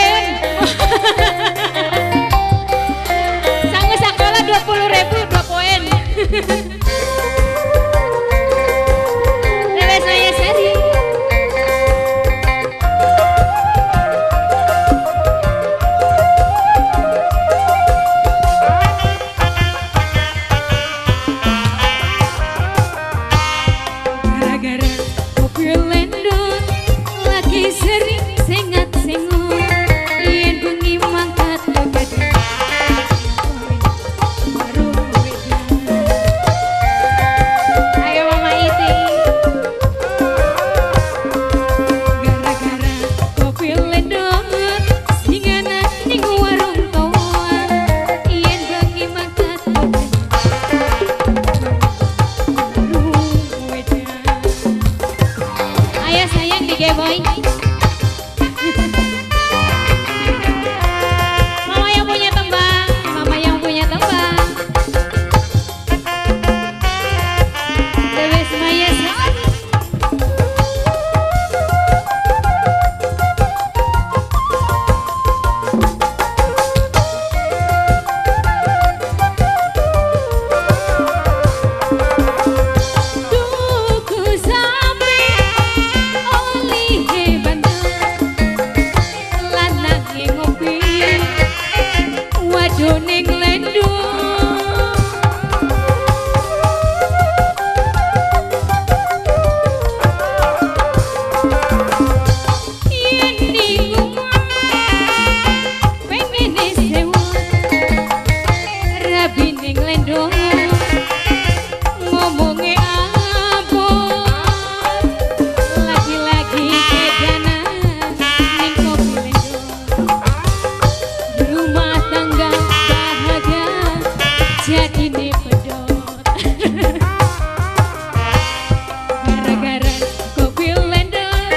poin. Sangu sekolah 20.000 2 poin. Lewe saya seri. Gara-gara kopi lendut lagi sering sengat-sengut yen bengi mangkat begadang baru wedan. Ayo Mama Iti. Gara-gara kopi lendut singana ning warung toa yen bengi mangkat begadang baru wedan. Ayo sayang di Boy. Mama yang punya tembang, mama yang punya tembang. Dewi Maya Sari. Tuku sampe olihe bandel lanange ngopi wadone nglendung. Yen ning omah pengene sewa rabine nglendung ngomonge abot lagi-lagi kedanan ning kopi lendong. Rumah tangga bahagia jadine pedot. Gara-gara kopi lendot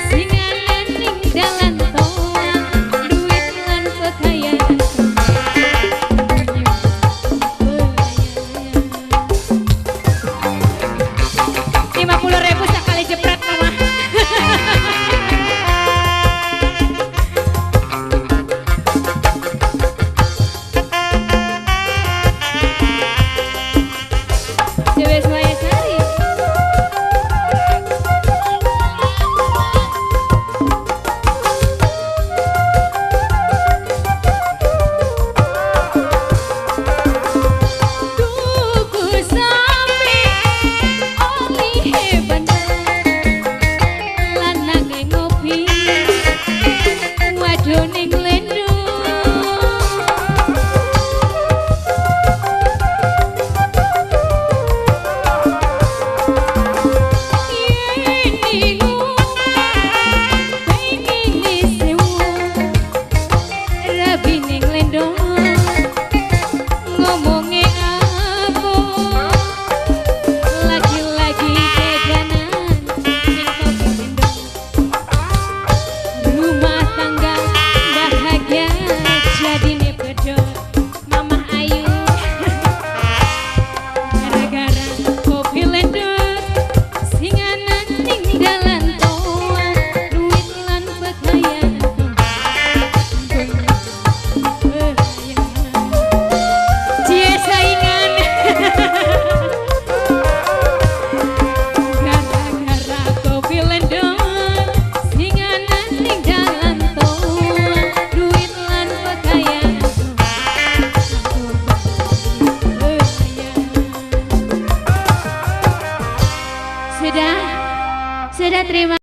singanan ning dalan toa duit lan kekayaan. 50.000 sekali jepret mama. Dewi Maya Sari. Tuku sampe olihe bandel lanange ngopi wadone nglendung. Yen ning omah pengene sewa rabine nglendung ngomonge abot lagi-lagi kedanan ning kopi lendong. Rumah tangga bahagia jadine pedot Mamah Ayu. Gara-gara kopi lendot singanan ning dalan toa duit lan kekayaan. Cie saingan. Gara-gara kopi lendot singanan ning dalan toa duit lan kekayaan. Sudah, sudah terima.